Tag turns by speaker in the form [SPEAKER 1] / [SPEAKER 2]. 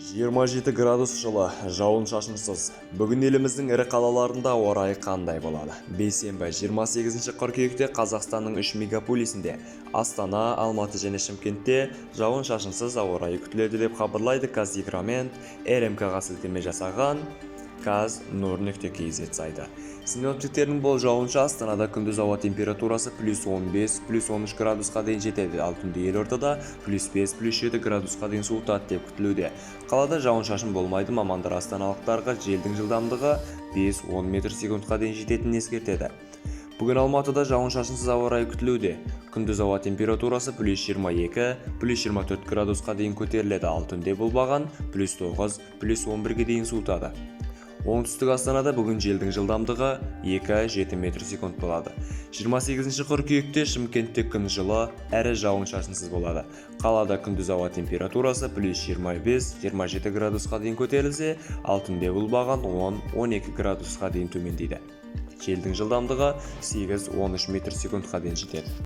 [SPEAKER 1] 27 градус жылы, жауын-шашынсыз. Бүгін еліміздің ірі қалаларында ауа райы қандай болады? Бейсенбі, 28 қыркүйекте Қазақстанның үш мегаполисінде – Астана, Алматы және Шымкентте жауын-шашынсыз ауа райы күтіледі деп хабарлайды Қазгидромет РМК-ға сілтеме жасаған kaz.nur.kz сайты. Синоптиктердің болжауынша, Астанада күндіз ауа температурасы плюс 15, плюс 13 градусқа дейін жетеді, ал түнде елордада плюс 5, плюс 7 градусқа дейін суытады деп күтілуде. Қалада жауын-шашын болмайды, мамандар астаналықтарға желдің жылдамдығы 5-10 метр секундқа дейін жететінін ескертеді. Бүгін Алматыда жауын-шашынсыз ауа райы күтілуде. Күндіз ауа температурасы плюс 22, плюс 24 градусқа дейін көтеріледі, ал түнде бұл баған плюс 9, плюс 11-ге дейін суытады. Оңтүстік Астанада бүгін желдің жылдамдығы 2-7 метр секунд болады. 28 қыркүйекте Шымкентте күн жылы әрі жауын-шашынсыз болады. Қалада күндіз ауа температурасы плюс 25-27 градусқа дейін көтерілсе, ал түнде бұл баған 10-12 градусқа дейін төмендейді. Желдің жылдамдығы 8-13 метр секундқа дейін жетеді.